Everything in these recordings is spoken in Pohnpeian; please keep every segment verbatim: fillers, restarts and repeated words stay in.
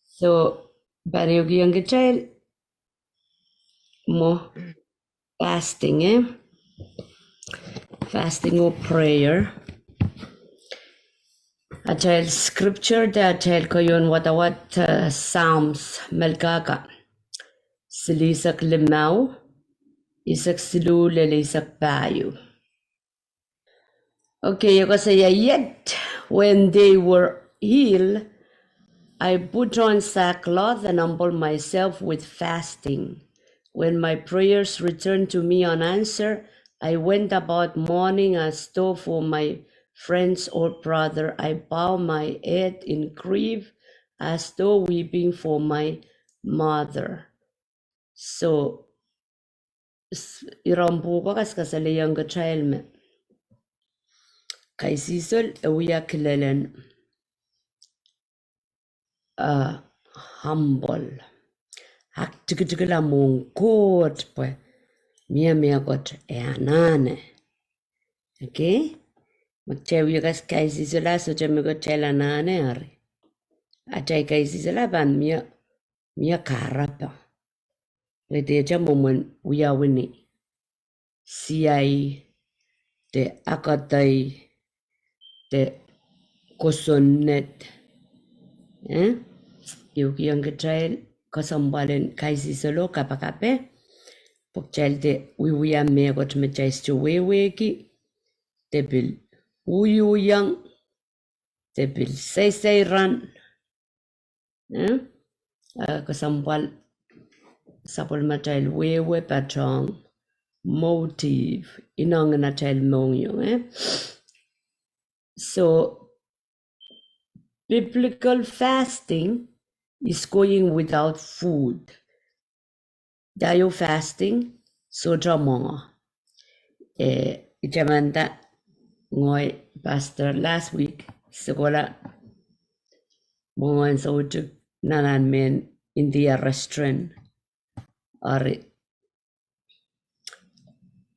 So, pahn ehukihong kitail mwo fasting, eh? Fasting oh prayer. Atail scripture de atail keieun wadawad, eh, Psalms, Melkahka silihsek limau, eisek siluh lel eisek pahieu. Okay, e koasoia, yet when they were ill, I put on sackcloth and humbled myself with fasting. When my prayers returned to me unanswered, I went about mourning as though for my friends or brother. I bow my head in grief as though weeping for my mother. So, s-, iren pwuhko kaskasalehiong kitail me kaisihsol e wia kilelen, ah, humble. Ak tikitikla mwohn Koht pwe mie mehkot e anahne. Okay? Ma kitail wia kas-, kaisihsol a sohte mehkot kitail anahne, ari atail kaisihsol a pahn mie, mie kahrepe. Re dehte mwomwen wiawi ni siai de akadei de kosonned. Eh? Ehukihong kitail kesempwal en kaisihsol oh kapakape, pwe kitail de wiewia mehkot me kitail sohte wehwehki, de pil uiuiong, de pil seiseiran. Eh? Eh, kesempwal sapwellimatail wehwe patohng motive, inengieng atail mohngiong, eh? So, biblical fasting is going without food. Dah ieu fasting? Sohte mwenge. Eh, I tamanda ngehi pastor last week, se kohla mwengen soutik nan mehn India restaurant. Ari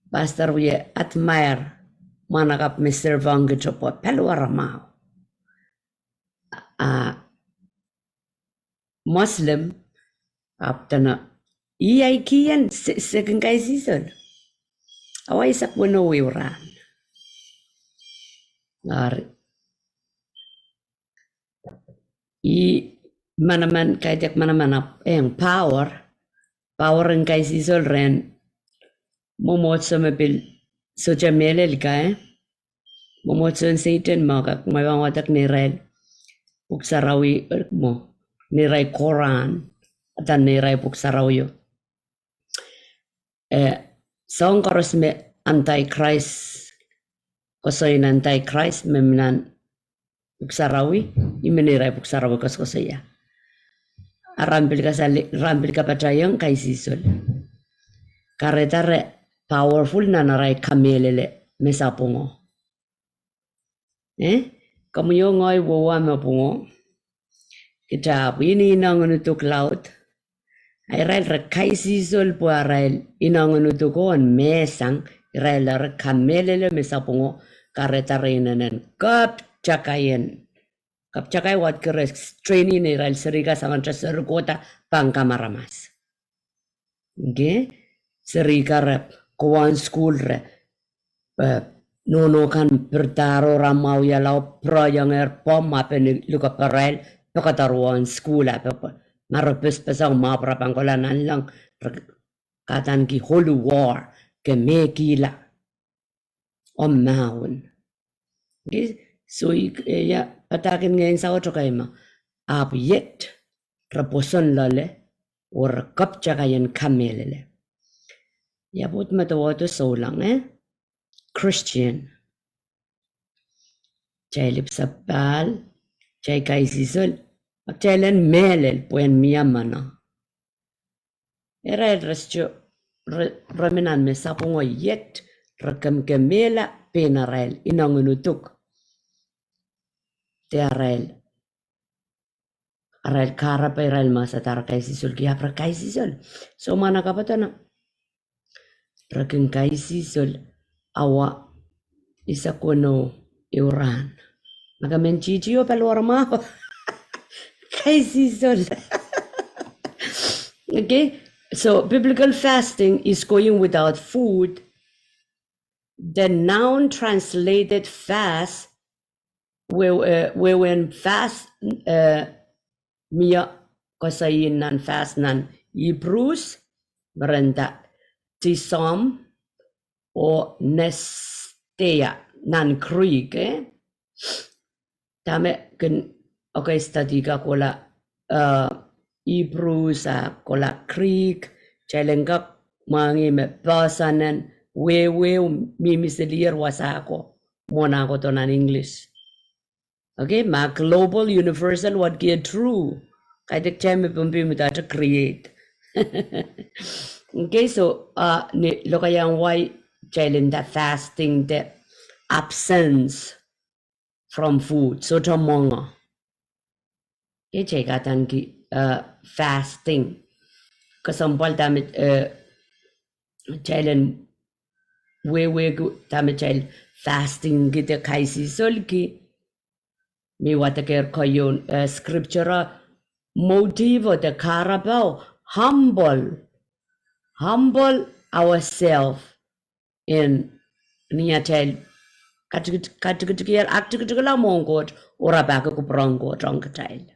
pastor wie admire mwahnakapw me serve-ong kitail pwe paliwar mwahu. Ah, Muslim, ahpw dene, ih ahi kihong se-, se kin kaisihsol. Awa, I sak weneu ehu rahn. Ari ih manaman, kaidehk manaman ahpw eng power, power en kaisihsol rehn mwomwohdiso me pil sohte mehlel ka, eh? Mwomwohdiso en Sehdan me kak mwein wadek neirail pwuhk sarawi, eh, mwo, neirail Koran, adan neirail pwuhk sarawio. Eh, soahng koaros me antichrist, koasoi en antichrist me mi nan pwuhk sarawi, ih me neirail pwuhk sarawi koasokoasoia. A re pil kasale-, re pil kapatahiong kaisihsol. Kahrehda re powerful nan arail kamehlele me sapwungo. Eh? Komwi oh ngehi wehwe me pwungo. Kitail pwihn inengieng en uduk laud. A irail re kaisihsol pwe arail inengieng en uduk en mehsang, irail re kamehlele me sapwungo, kahrehda re inenen kapwtakaien. Kapwtakai wadki re strain-i neirail serihka sangete serihkohda pahn kamaramas. Okay? Serihka re kohwahn sukuhl re, eh, nohno kan pirdahro, re mwahuiala oh pwuroiangehr pwomw, ma pil ni lukeparail, pekada re wahn sukuhl, a pil pwe ma re pesepeseng, ma pil pahn kohla nanleng, re kadaneki holy war, kemehkihla. Oh mahwen. Okay, so I, eh, ia padahk en ngehn saut kaima. Ahpw iet, re pwoson loale, oh re kapwtakaien kamehlele. Ia pwoud me doadoahk souleng, eh? Christian. Kitail ipwsapahl, kitail kaisihsol, ahpw kitail en mehlel pwehn mie meno. Irail re sohte, re, re mi nan me sapwungo iet, re kemkemehla pein arail inengieng en uduk. De arail, arail kahrepe irail me sehse re kaisihsol ki, ahpw re kaisihsol. So mwahnakapw dene, re kin kaisihsol, awa, I sak weneu ehu rahn. Ma ke men titi oh paliwar mwahu, ke Kaisihsol. Okay, so biblical fasting is going without food. The noun translated fast, weh, eh, wehwehn fast, eh, mie koasoai nan fast nan Hebrews, merenda tisom, oh nestia nan Greek, eh? Dahme kin, okay, study ka kohla, eh, Hebrews a kohla Greek, kitail en kak mwahngih me poahsoanen wehwehn mihmi silier wasa ko, mwohn a kohdo nan English. Okay, ma global, universal, what get through. Kaidehk kitail me Pohnpei me dahte create. Okay, so, uh, ni lokaiahn wai kitail nda fasting de absence from food, sohte mwenge. Kitail kadaniki, uh, fasting. Kesempwal dahme, uh, kitail en wehwehki dahme kitail fastingki de kaisisolki. Mie wadekehr keieun, eh, scripture, motive de kahrepe, humble, humble ourselves in, ni atail katikit-, katikitikier, aktikitikla mwohn Koht, oh rapahki kupwuren Koht ong kitail.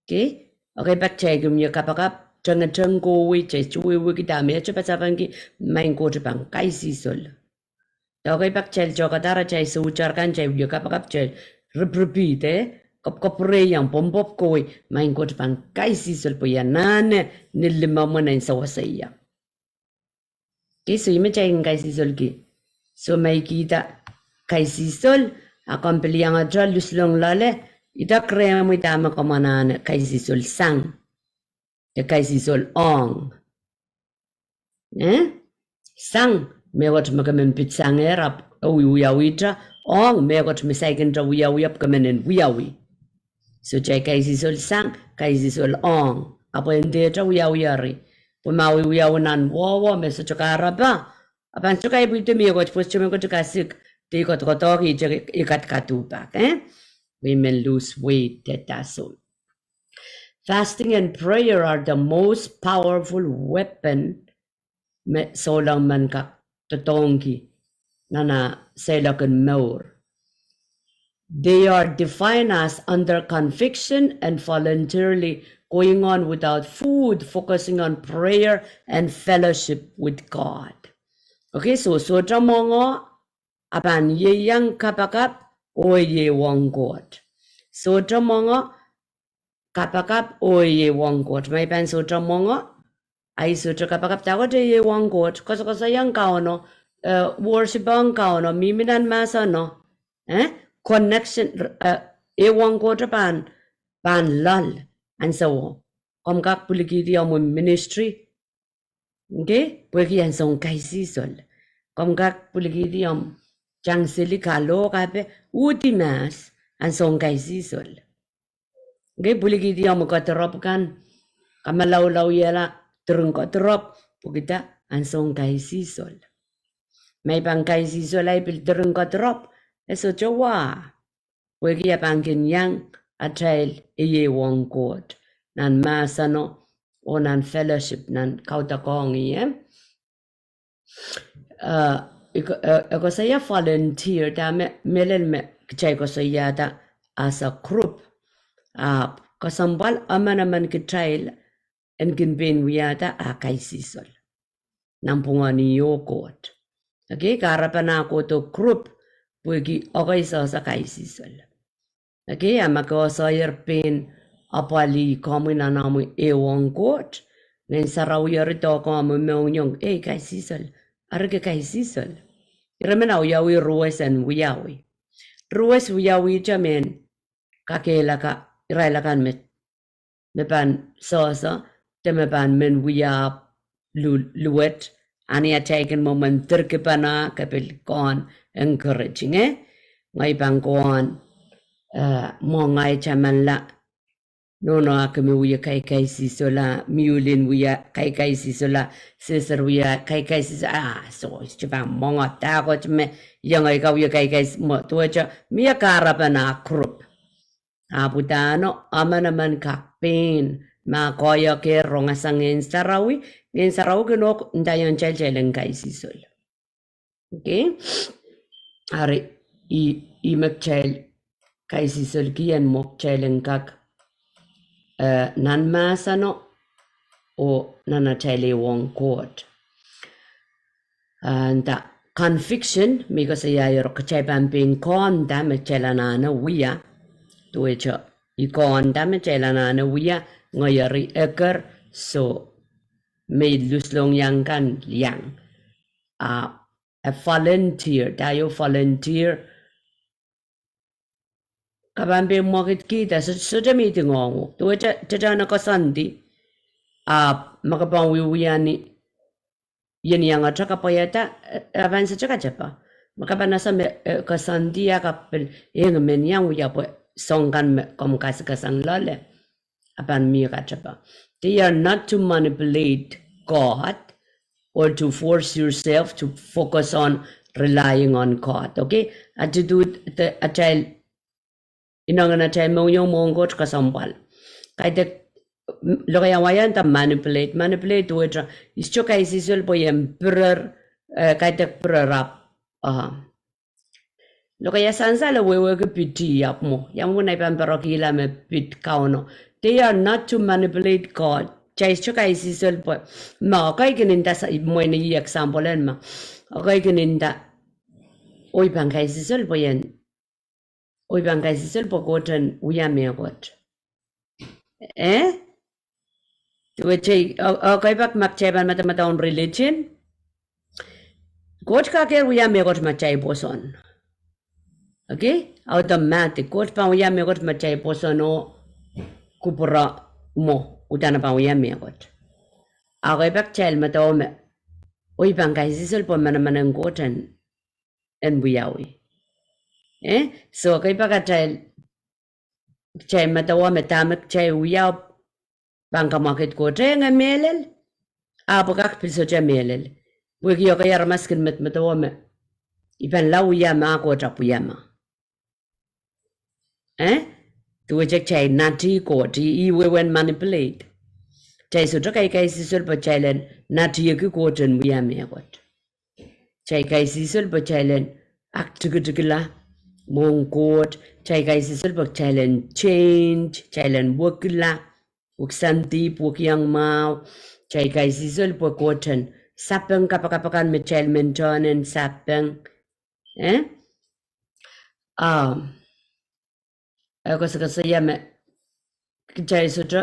Okay? Okay, pak kitail kin wie kapakap, tengeteng kohwei, kitail wehwehki dahme kitail pahn sapengki, maing Koht pahn kaisihsol. Okay, pak kitail tohkada, kitail soutar kan, kitail wie kapakap, kitail ripripihdi, kapwkapwurehiong, pwopwop kohwei, maing Koht pahn kaisihsol pwe I anahne ni limomwen en sewese ie. Okay, so ih me kitail kin kaisisolki. So ma I kihda kaisihsol, a komw pil iangete luslong loale, idek rehmwi dahme komw anahne kaisihsol sang. De kaisihsol ong. Eh? Sang, mehkot me ke men pitsang er ahpw e wiwiawihte, ong, mehkot me saikinte wiawi ahpw ke men en wiawi. So kitail kaisihsol sang, kaisihsol ong. Ahpw e ndehte wiawi eri. Pwe ma wiawi nan wowo me sohte kahrepe, a pahn sohte kaipwidi mehkot, pwe sohte mehkot kasik, de I kodokodohki ihte I kat kaduhpak, eh? We men lose weight de dah so. Fasting and prayer are the most powerful weapon me souleng men kak doadoahngki nan ah seiloak en mour. They are defined as under conviction and voluntarily going on without food, focusing on prayer and fellowship with God. Okay, so sohte mwenge, a pahn ieiang kapakap oh ieiang Koht. Sohte mwenge, kapakap oh ieiang Koht. Ma I pahn sohte mwenge, a I sohte kapakap, dahkot ieiang Koht? Koasokoasoiong Kauno, eh, worship ong Kauno, mihmi nan mahseno, eh? Connection, eh, ieiang Koht pahn, pahn loal, ansouo. Komw kak pwilikihdi omw ministry, okay, pwehki ansoun kaisihsol. Komw kak pwilikihdi omw tangseli, kalohk, kape, uhdi mahs, ansoun kaisihsol. Okay, pwilikihdi omw koadirop kan, kamalaulau iehla diren koadirop, pwehki dah? Ansoun kaisihsol. Ma I pahn kaisihsol a I pil diren koadirop, e sohte wa. Pwehki a pahn kin iang atail ieiang Koht nan mahseno oh nan fellowship, nan kaudokiong ie. Eh, I ko-, eh, I koasoia volunteer, dahme mehlel me kitail koasoiada as a group. Ahpw kesempwal emenemen kitail en kin pein wiahda a kaisihsol. Nanpwungen ih oh Koht. Okay, kahrepen ah kohdo group, pwehki okay, sohte kaisihsol. Okay, a ma ke koasoier pein apwalih komwi nan omwi ieiang Koht, Ngehn Sarawi eri doadoahk omwi mohngiong, ei, kaisihsol, eri ke kaisihsol. Ire men a wiawi ruwes en wiawi. Ruwes wiawihte mehn kakehlaka, irail akan me me pahn sohso, de me pahn men wia lu-, luwet, a ni atail kin mwomwen dirkipene, ke pil kohn encouraging, eh? Ngehi pahn kohn, eh, mwo ngehi tamanla, nohno a kin wie kaikaisihsola, miulin wie kaikaisihsola, sister wie kaikaisihsola, ah, soh, I sohte pahn mwenge, dahkot me, iang ei ka wie kaikais-, mwo, duwehte, mie kahrepen ah group. Ahpw udahno, emenemen kak pein, ma koahiek rongasang Ngehn Sarawi, Ngehn Sarawi kin ok ndaiong kitail kitail en kaisihsol. Okay? Ari, ih, ih me kitail kaisihsolki en mwo kitail en kak, eh, nan mahseno, oh nan atail ehuong Koht. And, uh, conviction, me koasoiaier kitail pahn pein koahnda me kitail anahne wia. Duwehte, I koahnda me kitail anahne wia, ngehi eri eker, soh, me I luslong iang kan iang. Ah, a volunteer, daio volunteer. Ke pahn pein mwekidkihda, soh, sohte mihting ong uhk. Duwehte, tete ne koasoandi. Ahpw, ma ke pahn wiewia ni, ien iangete kapwaiada, eh, e pahn sohte katepe. Ma ke pahn ese me, eh, koasoandi a ke pil, eh, ngehi men iang wia pwe soang kan me komw kasikasang loale. A pahn mie katepe. They are not to manipulate God or to force yourself to focus on relying on God. Okay? Attitude, the, atail, inengen atail mohngiong mwohn Koht kesempwal. Kaidehk, m-, lokaia wai en nda manipulate. Manipulate duwehte, I sohte kaisihsol pwe I en pirer, eh, kaidehk pirer ahpw, ah, lokaia sansal e wehwehki piti ahpw mwo. Ia mwomwen ei pahn perekihla me pit Kauno. They are not to manipulate God. Kitail sohte kaisihsol pwe. Ma, okay, kin nda sa-, mwein ih example en ma. Okay, kin nda. Oh I pahn kaisihsol pwe ien. Oh I pahn kaisihsol pwe Koht en wia mehkot. Eh? Duwehte, o, o, okay, pak ma kitail pahn madamadau ong religion. Koht kakehr wia mehkot ma kitail pwoson. Okay? Automatic. Koht pahn wia mehkot ma kitail pwoson oh kupwure mwo. Udahn e pahn wia mehkot. Okay, pak kitail madamadau me. Oh I pahn kaisihsol pwe manaman en Koht en en wiawi. Eh? Soh, okay, pak atail, kitail madamadau me dahme kitail wia pahn kamwakid Koht, eh, nge mehlel. Ahpw kak pil sohte mehlel. Pwehki okay, aramas kin medemedewe me I pahn lao wia ma Koht ahpw wia ma. Eh? Duwehte kitail nati Koht, ih, ih wehwehn manipulate. Kitail sohte kaikaisihsol pwe kitail en natieki Koht en wia mehkot. Kitail kaisihsol pwe kitail en aktikitikla mwohn Koht. Kitail kaisihsol pwe kitail en change, kitail en wekila, wekisandihp, wekiong mwahu. Kitail kaisihsol pwe Koht en sapeng kapakap akan me kitail men tohn en sapeng. Eh? Ah, e koasokoasoia me kitail sohte,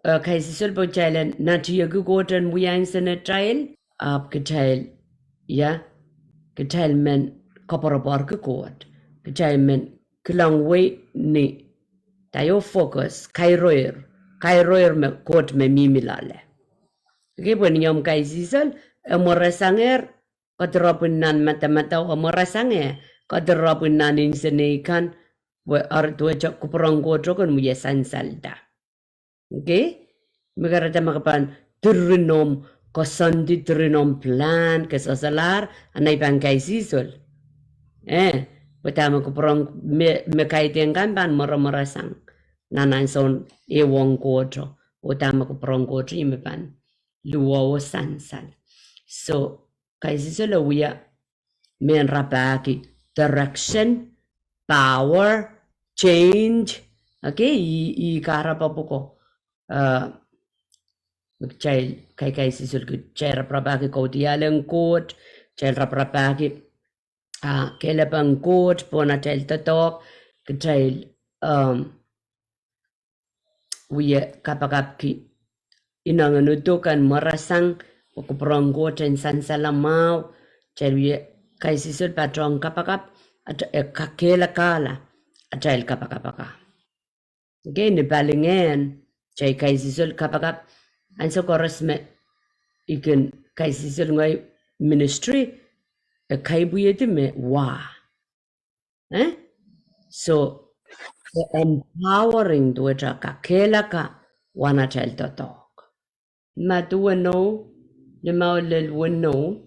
eh, kaisihsol pwe kitail en natieki Koht en wia nsenatail, ahpw kitail, ia, kitail men koapworopworki Koht. Kitail men kilang wei ni, daio focus, kairoir, kairoir me Koht me mihmi loale. Okay, pwe ni omw kaisihsol, e mworosangehr, kadirepwin nan madamadau, e mworosangehr, kadirepwin nan nsenei kan, pwe ar duwehte kupwuren Koht kin wia sansalda. Okay? Me kahrehda ma ke pahn diren omw koasoandi, diren omw plan, ke sasalahr, a nei pahn kaisihsol. Eh, pwe dahme kupwuren me, me kaidehn kan pahn mworomworosang. Nan ansoun ehuong Koht, oh dahme kupwuren Koht ih me pahn luo oh sansal. Soh, kaisihsol e wia mehn rapahki direction, power, change. Okay, ih, ih kahrepe pwuko. Eh, kitail kaikaisihsol, kitail raparapahki kaudiahl en Koht, kitail raparapahki, ah, kehlapen Koht pohn atail doadoahk, kitail, um, wie kapakapki inengen uduk en mworosang, pwe kupwuren Koht en sansal mwahu, kitail wie kaisihsol patohng kapakap, at-, e kakehlakahla atail kapakap akan. Okay, ni palingehn, kitail kaisihsol kapakap, ansou koaros me I kin kaisihsol ngehi ministry, e kaipwihedi me wa. Eh? Soh, e empowering duwehte kakehlaka wan atail doadoahk. Ma duwen oh, limau lel wen oh.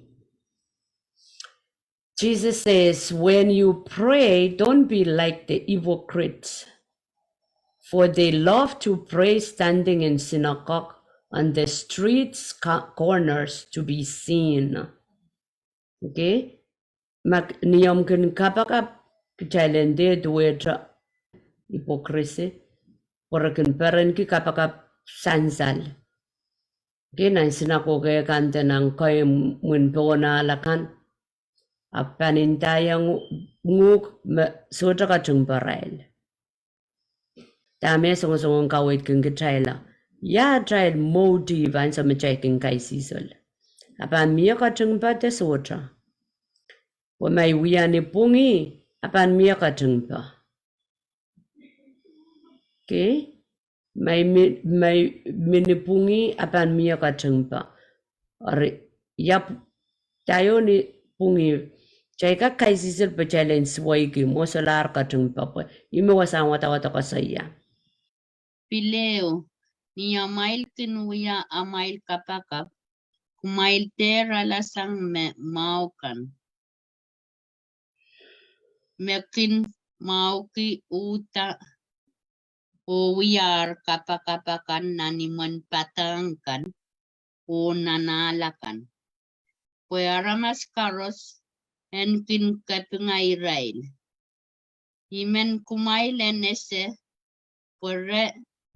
Jesus says, when you pray, don't be like the hypocrites. For they love to pray standing in synagogue on the streets co-, corners to be seen. Okay? Ma ni omw kin kapakap, kitail en dehr duwehte hypocrisy, pwe re kin perenki kapakap sansal. Okay, nan synagogue kan de nan keimwin pohn ahl akan, ahpw pahn ndaiong uhk me sohte ketingparail. Dahme songosong en kaweid kin kitaila? Ia atail motive ansou me kitail kin kaisihsol? A pahn mie ketingpe de sohte? Pwe ma I wia ni pwungi, a pahn mie ketingpe. Okay? Ma I mi-, ma I mi ni pwungi, a pahn mie ketingpe. Eri, ia pw-, daio ni pwungi, kitail kak kaisihsol pwe kitail en suweiki, mwo solahr ketingpe pwe ih me wasahn wadawad koasoia. Pil ehu, ni amwail kin wia amwail kapakap, kumwail dehr alasang me mwahu kan, me kin mwahuki uhda oh wiahier kapakap akan nan imwen padahk kan oh nan ahl akan, pwe aramas koaros en kin kapinga irail. I men kumwail en ese pwe re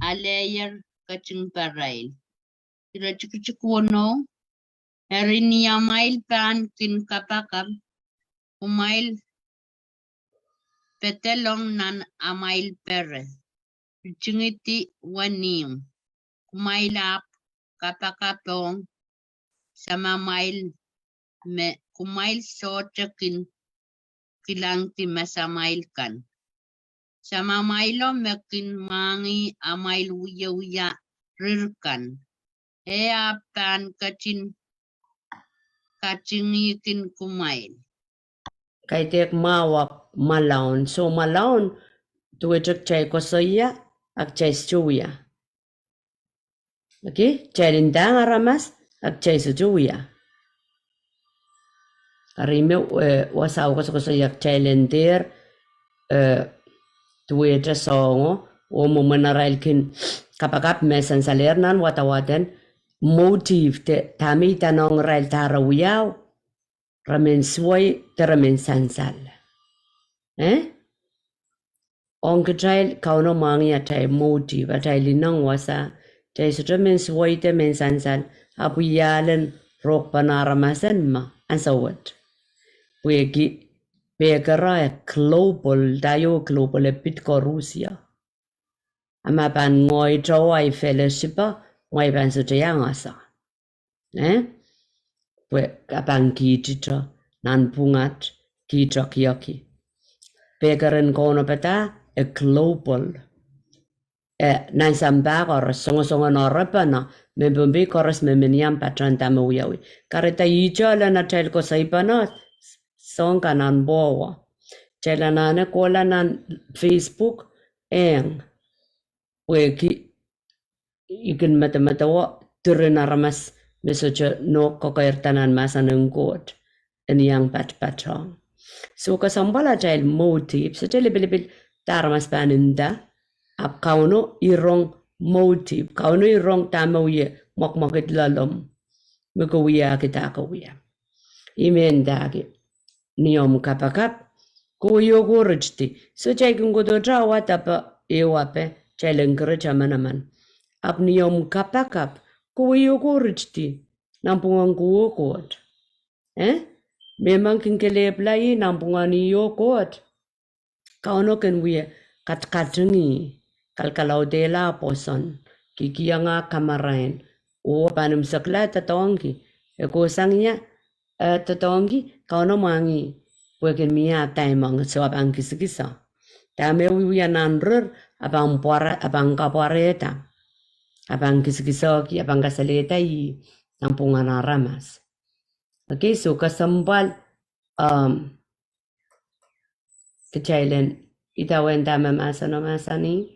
aleier ketingparail. Iretikitik weneu, eri ni amwail pahn kin kapakap, kumwail pedelong nan amwail pere, ritingidi wenihmw, kumwail ahpw kapakap ong Samamwail me kumwail sohte kin kilangdi masamwail kan, Samamwailo me kin mwahngih amwail wiewia rir kan. E ahpw pahn ketin katingihkin kumwail. Kaidehk mwahu ahpw mwalaun. Soh, mwalaun, duwehte kitail koasoia, a kitail sohte wia. Okay, kitail ndahng aramas, a kitail sohte wia. Eri me, eh, wasao koasokoasoia kitail en dehr, eh, duwehte soahngo, oh mwomwen arail kin kapakap me sansalehr nan wadawaden, motive de, dahme idanohng irail dahme re wiahu, re men suwei de re men sansal. Eh? Ong kitail Kauno mwahngih atail motive, atail ineng wasa, kitail sohte men suwei de men sansal, ahpw I alen rohkpene aramas en ma, ansou wet. Pwehki pekera e global, daio global e pid koarusie. A ma pahn ngoahi towe ahi fellowship, ngoahi pahn sohte iang ese. Eh? Pwe a pahn kihtete, nanpwungat, kihte kioki. Pekeren kaunopada, e global. Eh, nan sampah koaros, songosongen oarepene, me Pohnpei koaros me men iang patehng dahme wiawi. Kahrehda ihte lel atail koasoipene, soangen nan pwohwa. Kitail anahne kohla nan Facebook, eng. Pwehki I kin medemedewe diren aramas me sohte nohk kokoirda nan mahsen en Koht en iang patpatohng. Soh, kesempwal atail motive, sohte lipilipil dah aramas pahn nda, ahpw Kauno irong motive, Kauno irong dahme wie mwekmwekid loalomw, me ke wiahki dahme ke wia. I men ndahki, ni omw kapakap, ke wehio ke ritidi. Soh, kitail kin kohdohte awa dape, ehu ape, kitail en kere tamanaman. Ahpw ni omw kapakap, ke wehio ke ritidi, nanpwungen kuo Koht. Eh? Mehmen kin kelehpw la ih nanpwungen ih oh Koht. Kauno kin wie katkatingih, kalkalaudehla pwoson, kihkihong ah kamarain, oh pahn imwisekla doadoahngki, e kohsang ia, eh, doadoahngki, Kauno mwahngih, pwehki mie ah dahme mwahngi, soh, a pahn kisakiso. Dahme wiewia nan rir, a pahn pware-, a pahn kapwarehda, a pahn kisakisohki, a pahn kasalehda ih nanpwungen aramas. Okay, soh, kesempwal, um, kitail en idawehn dahme mahseno mahsanih.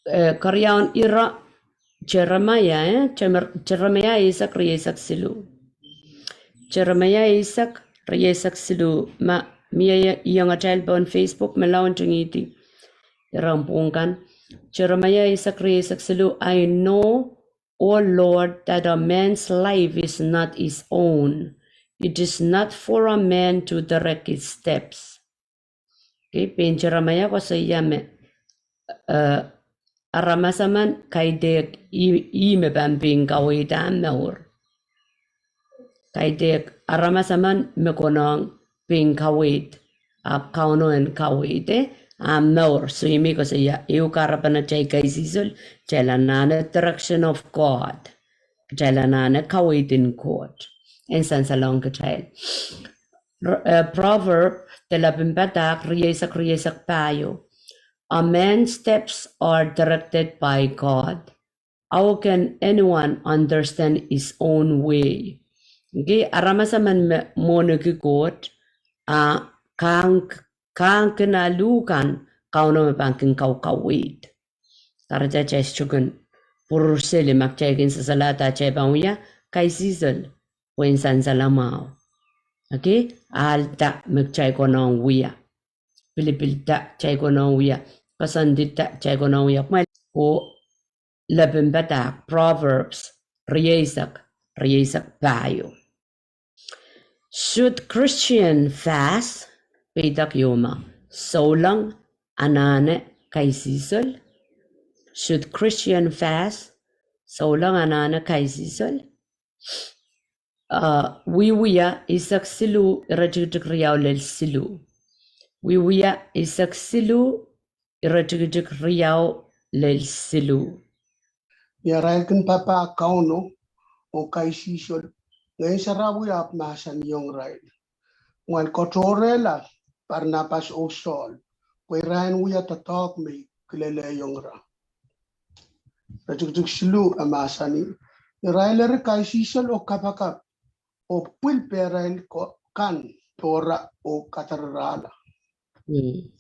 Eh, keriaun ire, Jeremaia, eh, Jemer-, Jeremaia eisek, rieisek siluh. Jeremaia eisek, rieisek siluh, ma mie iong atail pohn Facebook, me lao ntingihdi. Iren pwung kan, Jeremiah eisek, rieisek siluh, I know, O Lord, that a man's life is not his own. It is not for a man to direct his steps. Okay, pein Jeremiah koasoia me, eh, aramas emen kaidehk ih, ih me pahn pein kaweid ah mour. Kaidehk aramas emen me konehng pein kaweid, ahpw Kauno en kaweid, eh, ah mour. So ih me koasoia ehu kahrepen atail kaisihsol, kitail anahne direction of God. Kitail anahne kaweid en Koht en sansalohng kitail. R-, eh, Proverb, de lepin padahk, rieisek, rieisek pahieu. A man's steps are directed by God. How can anyone understand his own way? Okay, aramas emen me mwohniki Koht, ah, kang, kang kin alu kan Kauno me pahn kin kaukaweid. Kahrehda kitail sohte kin pwuruseli ma kitail kin sasalehda kitail pahn wia kaisihsol pwehn sansal mwahu. Okay, ahl da me kitail konehng wia. Pilipil da kitail konehng wia. Koasoandi da kitail konehng wia. Kumwail, oh, lepin padahk, Proverbs, rieisek, rieisek pahieu. Should Christian fast? Peidek ieu me souleng anahne kaisihsol. Should Christian fast? Souleng anahne kaisihsol. Uh, Wiewia eisek siluh, iretikitik riau lel siluh. Wiewia eisek siluh, iretikitik riau lel siluh. Ni arail kin papah Kauno oh kaisihsol, Ngehn Sarawi ahpw mahsanihong irail: Kumwail katohrehla Parnapas oh Sohl, pwe irail en wia doadoahk me I kilelehiong ira. Iretikitik siluh e mahsanih: Irail eri kaisihsol oh kapakap, oh pwil pehrail ko-, kan pohra oh kadararahla. Hmm.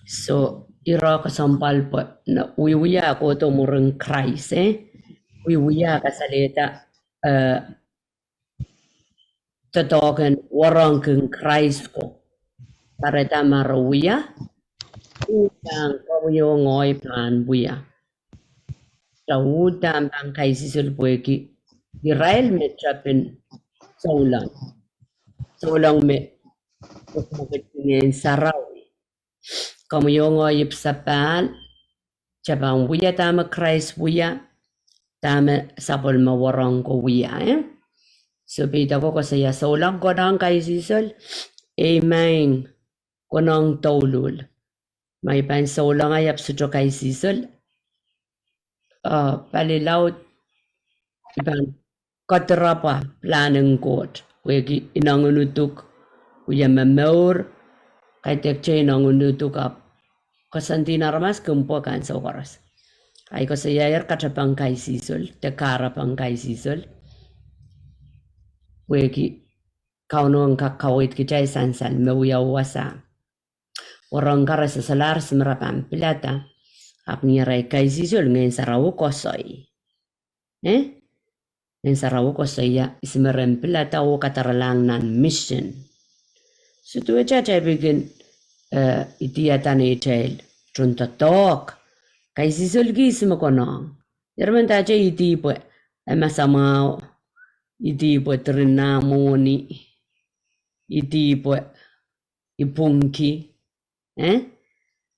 So, ire kesempwal pwe, na, wiewia kohdo mwurin Krais, eh? Wiewia kasalehda, eh, doadoahk en warohng kin Krais ko. Kahrehda ma re wia, uhdahn komwi oh ngehi pahn wia. Re uhdahn pahn kaisihsol pwehki irail me tepin souleng. Souleng me, me Ngehn Sarawi. Komwi oh ngehi ipwsapahl, kitail pahn wia dahme Krais wia, dahme sapwellime warohng ko wia, eh? So peidek koasoia souleng konehng kaisihsol, ei maing, konehng douluhl. Ma I pahn souleng ahi ahpw sohte kaisihsol, uh, pali laud I pahn kadirapwa pilahn en Koht, pwehki ineng en uduk, wia me mour, kaidehkte ineng en uduk ahpw koasoandi en aramas kin pwe kan soukoaros. Ahi koasoiaier katepen kaisihsol, de kahrepen kaisihsol. Pwehki Kauno en kak kaweid kitail sansal me wia wasa. Warohng karasasalar sime re pahn pilada, ahpw ni arail kaisihsol Ngehn Sarawi koasoi. Eh? Ngehn Sarawi koasoia ihs me re en pilada oh kadaralahng nan misin. So duwehte atail pil kin, eh, idihada neitail tohndoadoahk. Kaisihsol kis me konehng. Irail men dahte idi pwe e masamwahu, idi pwe diren nah mwohni, idi pwe I pwungki. Eh?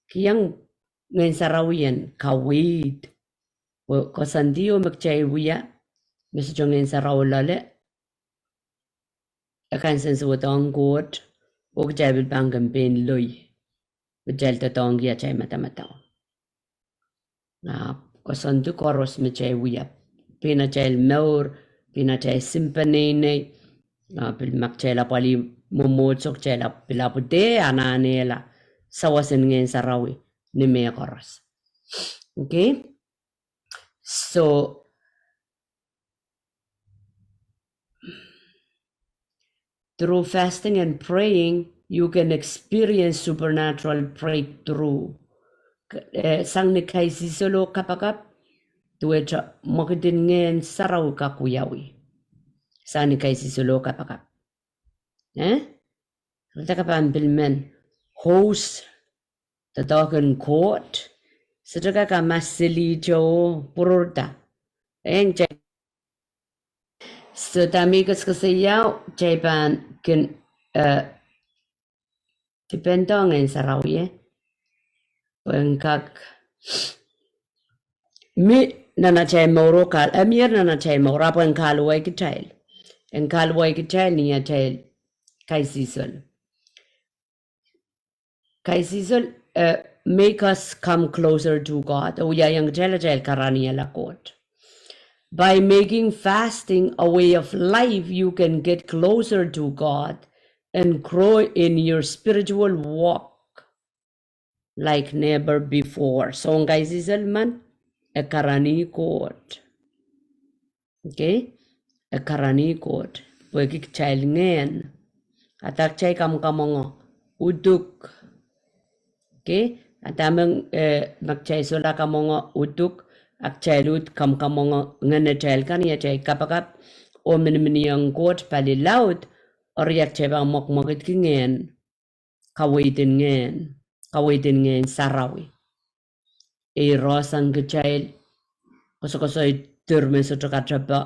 Kihong Ngehn Sarawi en kaweid. Pwe koasoandi o me kitail wia, me sohte Ngehn Sarawi loale, e kansensuwedong Koht, oh kitail pil pahn kin pein loi. Me kitail doadoahngki atail madamadau. Ah, koasoandi koaros me kitail wia, pein atail mour, pein atail simpeneinei, ah, pil ma kitail apwalih mwomwohdiso kitail pil ahpw dehr anahnehla sawas en Ngehn Sarawi ni mehkoaros. Okay? So, through fasting and praying, you can experience supernatural breakthrough. Eh, sang ni kaisihsol oh kapakap, duwehte mwekid en Ngehn Sarawi kak wiawi. Sang ni kaisihsol oh kapakap. Eh? Re dake pahn pil men host doadoahk en Koht, sohte kak ma silihte oh pwururda. Eng, kitail, sohte mih koasoakoasoia, kitail pahn kin, eh, depend on Ngehn Sarawi, eh, pwe en kak mih nan atail mour oh kahl, eh, mier nan atail mour, ahpw en kahluwa kitail. En kahluwa kitail ni atail kaisihsol. Kaisihsol, eh, make us come closer to God. Oh wiahiong kitail atail karaniala Koht. By making fasting a way of life, you can get closer to God and grow in your spiritual walk like never before. Soang kaisihsol men, e karanih Koht. Okay? E karanih Koht. Pwehki kitail ngehn. Ata kitail kamwkamwongo, uduk. Okay? Ata me, eh, ma kitail solahr kamwongo uduk, a kitail uhd kamwkamwongo ngenetail kan, ni atail kapakap oh miniminiong Koht pali laud, eri a kitail pahn mwekmwekidki ngehn, kaweid en ngehn, kaweid en Ngehn Sarawi. Ei rohsang kitail koasokoasoi dir me sohte katepe.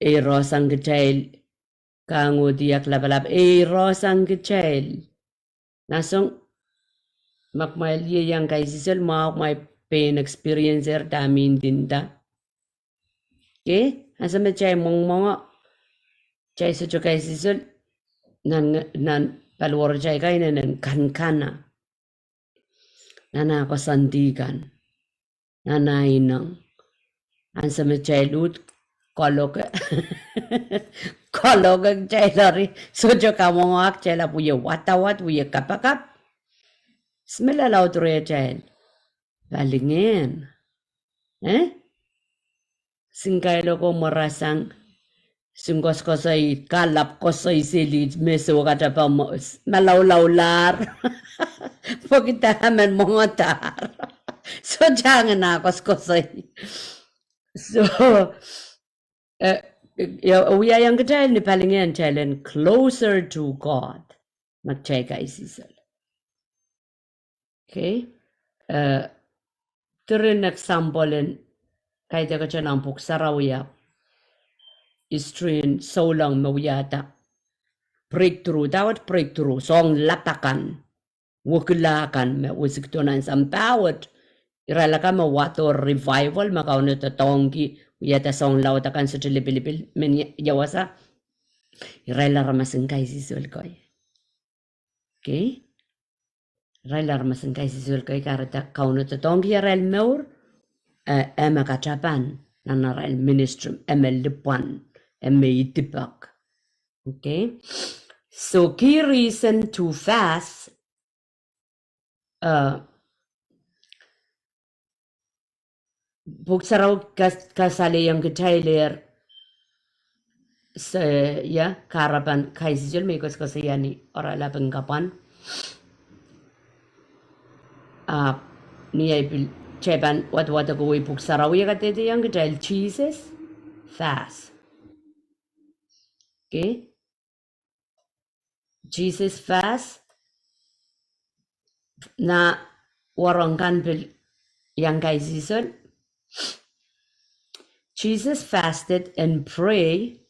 Ei rohsang kitail kahngohdi ahk lapalap. Ei rohsang kitail. Nah soang, ma kumwail ieiang kaisihsol, mwahu kumwail pein experience-er dahme I ndinda. Okay? Ansou me kitail mwengmwengo, kitail sohte kaisihsol, nan, nan paliwaratail kan inenen kankana. Nan ah koasoandi kan. Nan ah ineng. Ansou me kitail uhd kaloke. Kaloke kitail eri sohte kamwongo, ahk kitail ahpw wie wadawad, wie kapakap. Smela laud rehtail. Palingehn. Eh? Singkailo ko mwarasang. Singkoasokoasoi, kalap koasoi seli, me soh katape, malaulaulahr. Pwehki dah, men mwongodahr. Sohte angen ah koasokoasoi. So, eh, ia, wiahiong kitail ni palingehn kitail en closer to God. Ma kitail kaisihsol. Okay. Eh, diren example en kaidehkte nan Pwuhk Sarawi, history en souleng me wiahda breakthrough, dahwet breakthrough, soang lap akan, wekila kan me wisikdo nan sampah wet, irail akan me wahdo revival me Kauno doadoahngki, wiahda soang laud akan sohte lipilipil, men ia, ia wasa, irail aramas en kaisihsol kei. Okay? Irail aramas en kaisihsol kei, kahrehda Kauno doadoahngki arail mour, eh, e me katapan nan arail ministry, e me lipwen, e me idipek. Okay? So, key reason to fast, eh, Pwuhk Sarawi kas-, kasalehiong kitailehr, se, ia, kahrepen kaisihsol me I koasokoasoia ni oaralap en kapwan. Ahpw ni ei pil, kitail pahn wadawad kohwei Pwuhk Sarawi e kadehdehiong kitail Jesus fast. Okay? Jesus fast, nan wahnpoaron kan pil iang kaisihsol. Jesus fasted and pray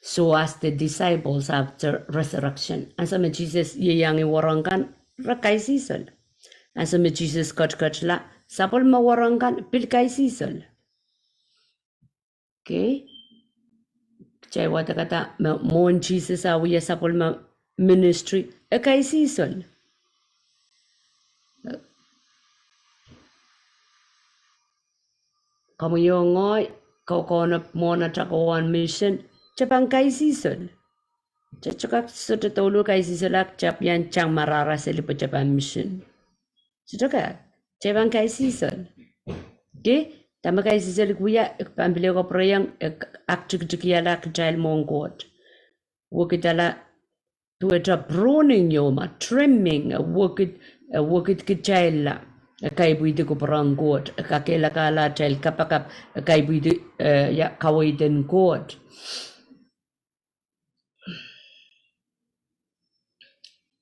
so as the disciples after resurrection. Ansou me Jesus ieiang wahnpoaron kan, re kaisihsol. Ansou me Jesus ketiketla, sapwellime wahnpoaron kan pil kaisihsol. Okay. Kitail wadekada me mwohn Jesus ah wia sapwellime ministry, e kaisihsol. Komwi oh ngehi, ko, ko kaunopada mwohn atail mission, kitail pahn kaisihsol. Kitail kak sohte douluhl kaisihsol ahpw kitail pahn tang marahra seli pwe kitail pahn mission. Sohte kak, kitail pahn kaisihsol. Okay, dahme kaisihsol wia, e pahn pil kapwurehiong, e aktikitikihla kitail mwohn Koht. Wekidala, duwehte pruning ieu ma, trimming, e wekid, e wekid kitailla, e kaipwidi kupwuren Koht, e kakehlakahla atail kapakap, e kaipwidi, eh, ia, kaweid en Koht.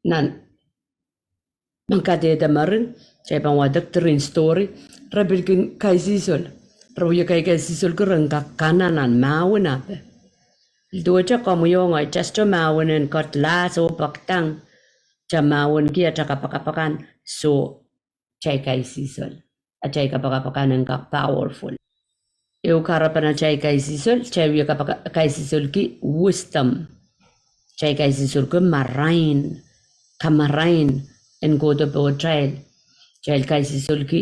Nan Me kadehde mering, kitail pahn wadek diren story, re pil kin kaisihsol. Re wie kaikaisihsolki ren kak kana nan mahwen ape. Pil duwehte komwi oh ngehi, kitail sohte mahwen en cutlass oh pekdang. Kitail mahwenki atail kapakap akan, soh, kitail kaisihsol. Atail kapakap akan en kak powerful. Ehu kahrepen atail kaisihsol, kitail wie kapaka-, kaisihsolki wisdom. Kitail kaisihsolki marain, kamarain en kohdo pohtail. Kitail kaisihsolki,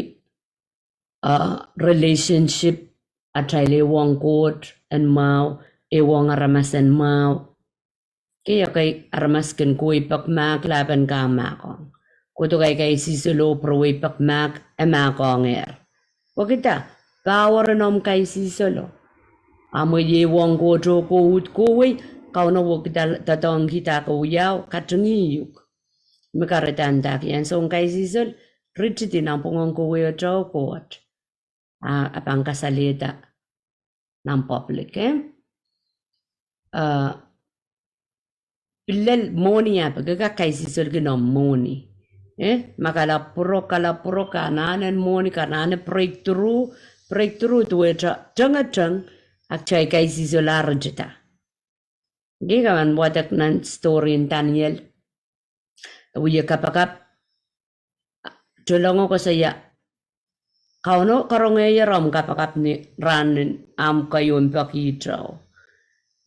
uh, relationship atail ehuong Koht en mwahu, ehuong aramas en mwahu. Kei, ekei aramas kin kohwei pekmahk, lapen kak mahkohng. Kohdo kaikaisihsol oh pwurewei pekmahk, e mahkohngehr. Pwekida, power en omw kaisihsolo. Ahmw ehuong Koht oh kohwei, Kauno wekida doadoahngki dahke wiahu, katingih uhk. Me kahrehda ndahki, ansou en kaisihsol, ritidi nanpwungen kohwei oto Koht. A, a pahn kasalehda nan public, eh? Uh, pil lel mwohni ape, ke kak kaisihsolki noumw mwohni. Eh? Ma kalapwurok, kalapwurok, ke anahne mwohni, ke anahne breakthrough, breakthrough duwehte tengeteng, ahpw kitail kaisihsol ritida. Ngehi ke pahn wadek nan story en Daniel. E wie kapakap, tohnlengo koasoia, Kauno karongehier omw kapakap ni rahnen ahmw keieu pekihdo.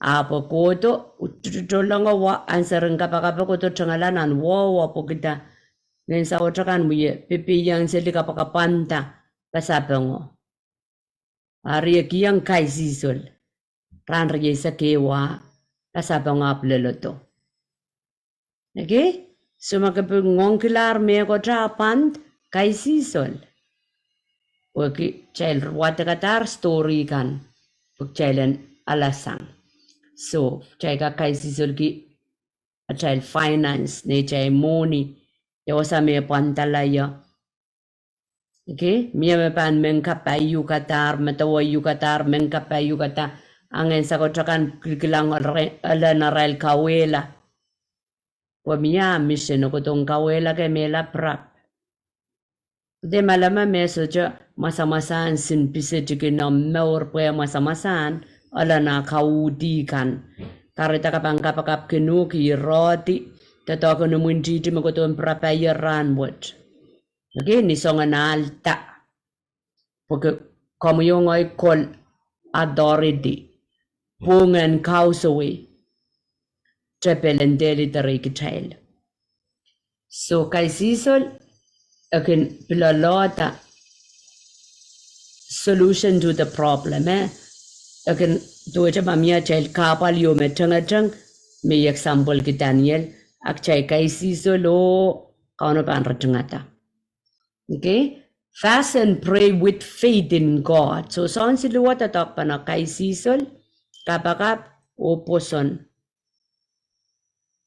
Ahpw kohdo, tohnlengo wa answer en kapakap kohdo tengala nan wehwe pwekida ngehn saut akan wie pepehiong seli kapakapwanda pasapengo. A riekihong kaisihsol. Rahn rieisek ehu, pasapengo ahpw leledo. Okay? So ma ke pil ngoangkilahr mehkot ah pwand, kaisihsol. Pwehki kitail wadekadahr story kan, pwe kitail en alasang. So, kitail kak kaisihsolki atail finance, neitail mwohni, ia wasa me pwandala ie. Okay, mie me pahn men kapaiukadahr, medewe iukadahr, men kapaiukada, a ngehn saut akan kilkilang ele, ele en arail kauwehla. Pwe mie mission, e kohdohng kauwehla ke mehla pirap. De maleme me sohte mwasamwasahn sin pisetiki noumw mour pwe mwasamwasahn, ele en ah kauhdi kan. Kahrehda ke pahn kapakap kin uhk, irehdi, doadoahk en imwintihti me kohdohn pirap ie rahn wet. Okay, ni soangen ahl da. Pwehki komwi oh ngehi kol authority. Pwungen kausawih. Tepel en dehr liderei kitail. So kaisihsol, e kin pil loalloada solution to the problem, eh? E kin duwehte ma mie atail kahpwal ieu me tengeteng, me I exampleki Daniel, ahpw kitail kaisihsol oh Kauno pahn ritingada. Okay? Fast and pray with faith in God. So soahng siluh doadoahk pahn kaisihsol, kapakap, oh pwoson.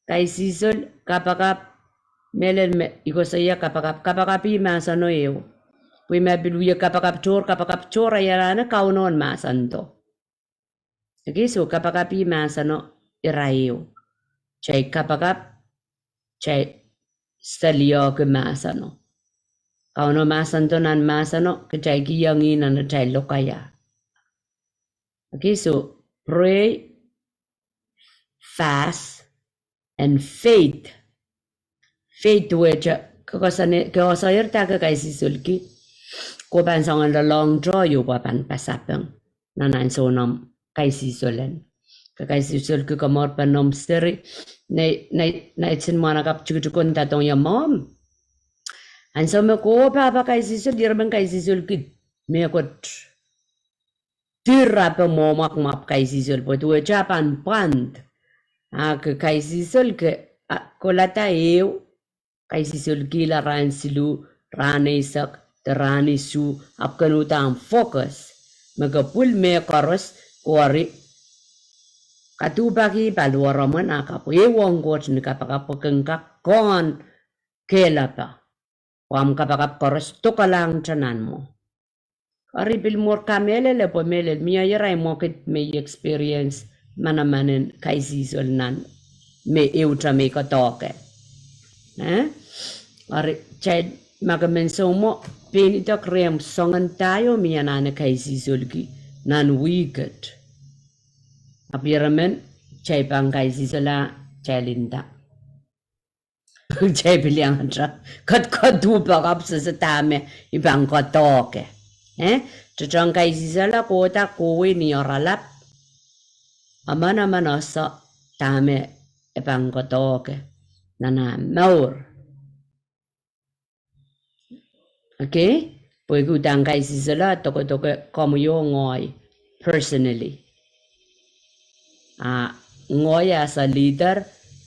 Kaisihsol, kapakap, mehlel me I koasoia kapakap, kapakap ih mahseno ehu. Pwe ma pil wie kapakap tohr, kapakap tohr, a ia anahne Kauno en mahsendo. Okay, so kapakap ih mahseno irail ehu. Kitail kapakap, kitail saliaki mahseno. Kauno mahsendo nan mahseno, kitail kihong ih nan atail lokaia. Okay, so pray, fast, and faith. Faith wehte, ke koasoane, ke koasoairda ke kaisihsolki, ke pahn soangen loalloang tohto, pwe pahn pasapeng nan ansou noumw kaisihsol en. Ke kaisihsolki komour pen noumw seri, nei, nei, nei, sin mwahnakapw tikitik en doadoahng ie, Mom, ansou me ke pahpa kaisihsol, irail men kaisihsolki mehkot. Dirape mwohmwahu ahpw kaisihsol, pwe duwehte pahn pwand. A ke kaisihsol ke, a, kolada ehu, kaisihsolkihla rahn siluh, rahn eisek, de rahn isuh, ahpw ken uhdahn focus. Me ke pwil mehkoaros, ke eri kaduhpaki paliwaromwen, a ke pwe ehuong Koht ni kapakap pwe ken kak kohn kehlape. Pwe omw kapakap koaros dokelahng te nan mwo. Eri pil mwuhr kamehlele pwe mehlel mie irail mwekid me I experience manaman en kaisihsol nan me ehute me I koadoahke. Eh? Ari, kitail, ma ke men soumwo, pein idek rehmw soangen dahio me I anahne kaisisolki nan wihk et. Ahpw ieremen, kitail pahn kaisisola, kitail nda, kitail pil iang ata, kat, kat, duhpek ahpw sehse dahme I pahn koadoahke. Eh, tohtohn kaisisola kohda kohwei ni oaralap. Emen emen ese dahme e pahn koadoahke nan ah mour. Okay? Pwehki uhdahn kaisisola dokedoke komwi oh ngehi personally. Ah, ngehi as a leader,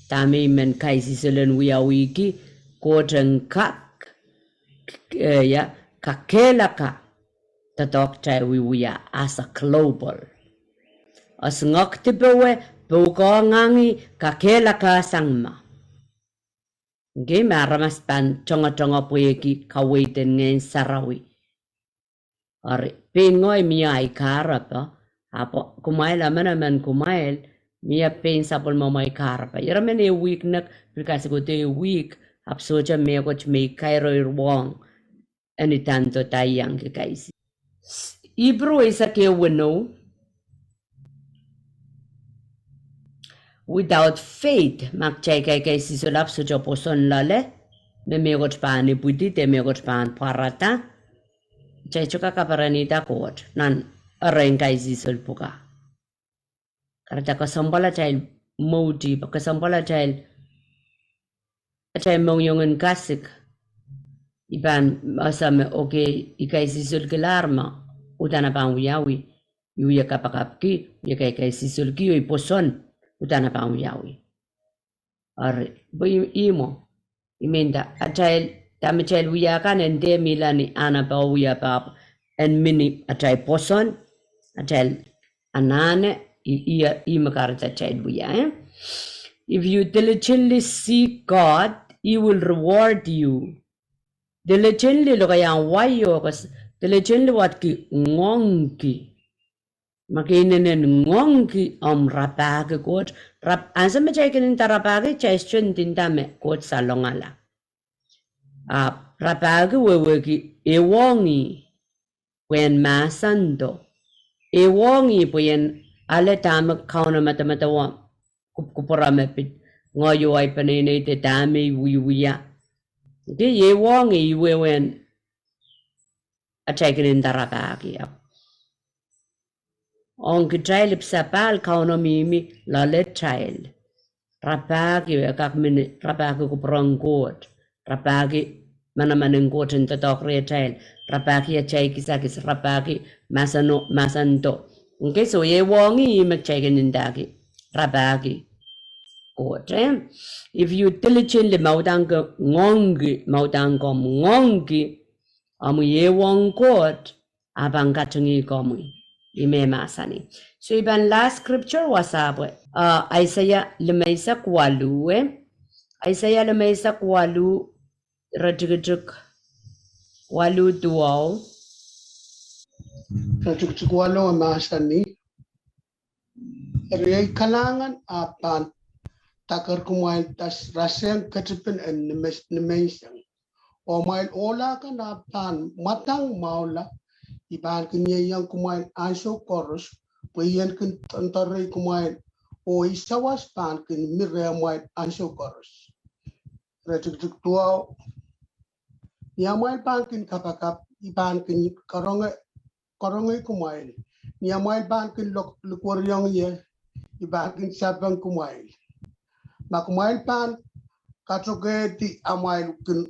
dahme I men kaisisol en wiawihki, Koht en kak, eh, ia, kakehlaka doadoahk kitail wiewia as a global. Ese ngak dipowe, pwukoa ngangi kakehlaka sang ma. Ngehi me aramas pahn tongotongo pwehki kaweid en Ngehn Sarawi. Ari, pein ngehi mie ahi kahrepe, ahpw kumwail emen emen kumwail mie pein sapwellimomwi ahi kahrepe. Ieremen eh wihk nek, pil kasik uhd eh wihk, ahpw sohte mehkot me I kairoirohng. Eni dahn dohda I iang kakaisi. Ipru eisek ehu weneu. Without faith, ma kitail kaikaisisol ahpw sohte pwoson loale, me mehkot pahn ipwidi de mehkot pahn pwarada, kitail sohte kak kaperenihda Koht nan erein kaisisol pwuka. Kahrehda kesempwal atail motive, kesempwal atail, atail mohngiong en kasik. I pahn ese me, okay, I kaisisolkilahr ma uhdahn e pahn wiawi. I wie kapakapki, I kaikaisisolki oh I pwoson uhdahn e pahn wiawi. Ari, pwe I, I mwo, I men nda, atail, dahme kitail wia kan en dehr mihla ni ahnepe oh wiepe, en mihmi atail pwoson, atail anahne, I, I, I me kahrehda kitail wia, eh? If you diligently seek God, He will reward you. Diligently, lokaiahn wai oh kas, diligently wadki ngoangki. Ma ke inenen ngoangki, omw rapahki Koht, rap, ansou me kitail kin nda rapahki, kitail sohte ndinda me Koht salongala. Ahpw rapahki wehwehki, ehuong ih pwe en mahsendo. Ehuong ih pwe en ale dahme Kauno medemedewe kupwukupwure me pid ngehi oh ahi peneinei de dahme I wiewia. Okay, ehuong ih wehwehn atail kin nda rapahki. Ong kitail ipwsapahl Kauno mihmi loaletail. Rapahki, e kak mihmi, rapahki kupwuren Koht. Rapahki manaman en Koht en doadoahk rehtail. Rapahki atail kisakis, rapahki mahseno, mahsendo. Okay, so ehuong ih me kitail kin ndahki, rapahki Koht, eh? If you diligently, ma uhdahn ke ngoangki, ma uhdahn komw ngoangki, omwi ehuong Koht, a pahn katingih komwi. Ih me mahsanih. So I pahn last scripture wasa pwe, uh, Aiseia limeisek waluh, eh? Aiseia limeisek waluh, iretikitik waluh duwau. Iretikitik waluh e mahsanih, Eri ei kalahngan ahpw pahn daker kumwailda rasehng ketipin en nimes-, nimenseng. Oh amwail ohla kan ahpw pahn mwadang mwahula, I pahn kin ieiang kumwail ansou koaros, pwe I en kin doadoarei kumwail, oh ei sawas pahn kin mi rehmwail ansou koaros. Iretikitik duwau, ni amwail pahn kin kapakap, I pahn kin karonge-, karongei kumwail. Ni amwail pahn kin lok-, likwerihong ie, I pahn kin sapeng kumwail. Ma kumwail pahn katokehdi amwail kin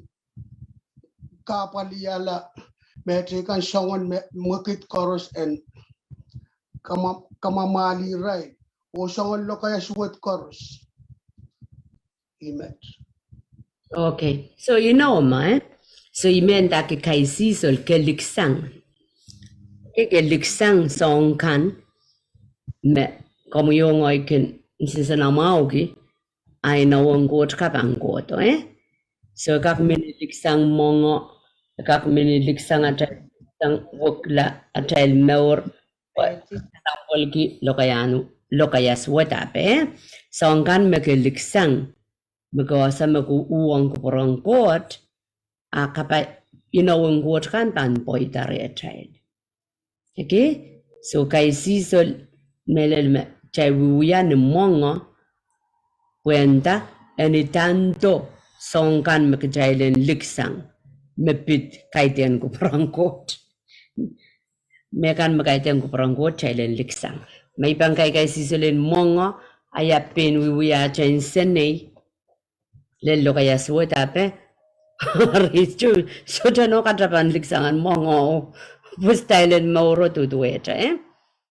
kahpwaliala mehteikan soangen me-, mwekid koaros en kama-, kamwamwahlih irail, oh soangen lokaia suwed koaros. Ih met. Okay, so you know ma, eh? So I men ndahki kaisihsol, ke liksang. Ke, ke liksang soahng kan me komwi oh ngehi kin nsenamwahuki, a inowen Koht kaping kohdo, eh? So e kak mihmi liksang mwenge, e kak mihmi liksang atail, liksang wekila atail mour, pwe sampwelki lokaiahn, lokaia suwedape, eh? Soahng kan me ke liksang, me ke ese me ke uhwong kupwuren Koht, A kapai, inowen Koht kan pahn pweida rehtail. Okay? So kaisihsol, mehlel me kitail wiewia ni mwongo, pwehn da, en idando soahng kan me kitail en liksang, me pid kaidehn kupwuren Koht. Me kan me kaidehn kupwuren Koht kitail en liksang. Ma I pahn kaikaisihsol en mwongo, a ia pein wiewia atail nsenei, lel lokaia suwed ape, eri sohte nohk atail pahn liksang en mwongo, pwe style en mour o duduwehte, eh?